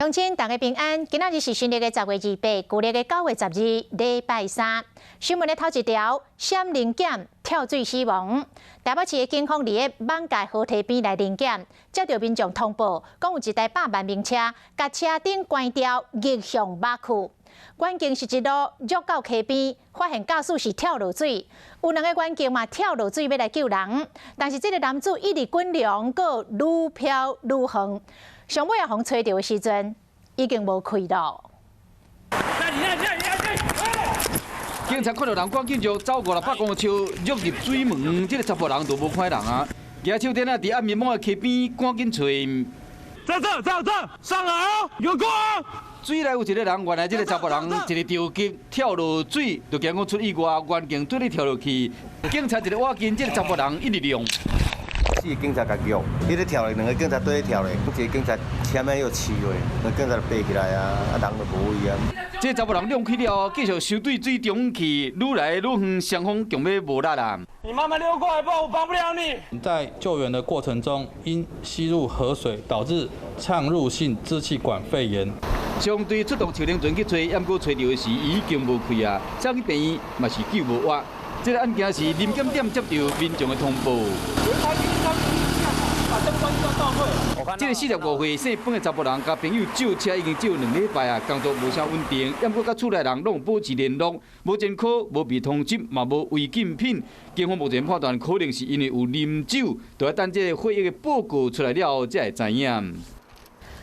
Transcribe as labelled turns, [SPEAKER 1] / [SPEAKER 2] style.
[SPEAKER 1] 鄉親大家平安，今仔日是新曆的10月28，舊曆的9月12，禮拜三。新聞的頭一條，閃臨檢跳水死亡。台北市的警方佇咧艋舺河堤邊來臨檢，接到民眾通報，講有一台百萬名車，共車頂關掉，逆向馬去。員警是一路繞到溪邊，發現駕駛是跳落水，有兩个員警嘛跳落水欲來救人，但是這个男子一直滾梁，閣愈飄愈遠。上尾仔予揣著的時陣，已經無氣囉。
[SPEAKER 2] 警察看著人趕緊就走五六百公尺，躍入水門，這个查埔人就無看人啊！舉手電仔佇暗暝暝的溪邊趕緊揣。
[SPEAKER 3] 在這，在這，上來哦，有過啊！
[SPEAKER 2] 水內有一个人，原來這个查埔人一个著急跳落水，就驚講出意外，員警對咧跳落去，警察一个挖緊，這个查埔人一直量。
[SPEAKER 4] 四个警察共約，彼咧跳落，兩个警察對咧跳落，一个警察前面又飼落，兩个警察就爬起來啊，啊人就無去啊。
[SPEAKER 2] 這查埔人亮起了後，繼續收對水中去，愈來愈遠，雙方強欲無力啦。
[SPEAKER 3] 你慢慢溜過來，不然我幫不了你。
[SPEAKER 5] 在救援的過程中，因吸入河水導致侵入性支氣管肺炎。
[SPEAKER 2] 商隊出動救生船去揣，毋過揣著的時已經無氣啊，送去病院嘛是救無活。這个案件是臨檢點接著民眾的通報。這个45歲姓彭的查埔人，共朋友借車已經借2禮拜啊，工作無啥穩定，毋過佮厝內人攏保持聯絡，無前科，無被通緝，嘛無違禁品。警方目前判斷可能是因為有啉酒，就欲等這个血液的報告出來了後，才會知影。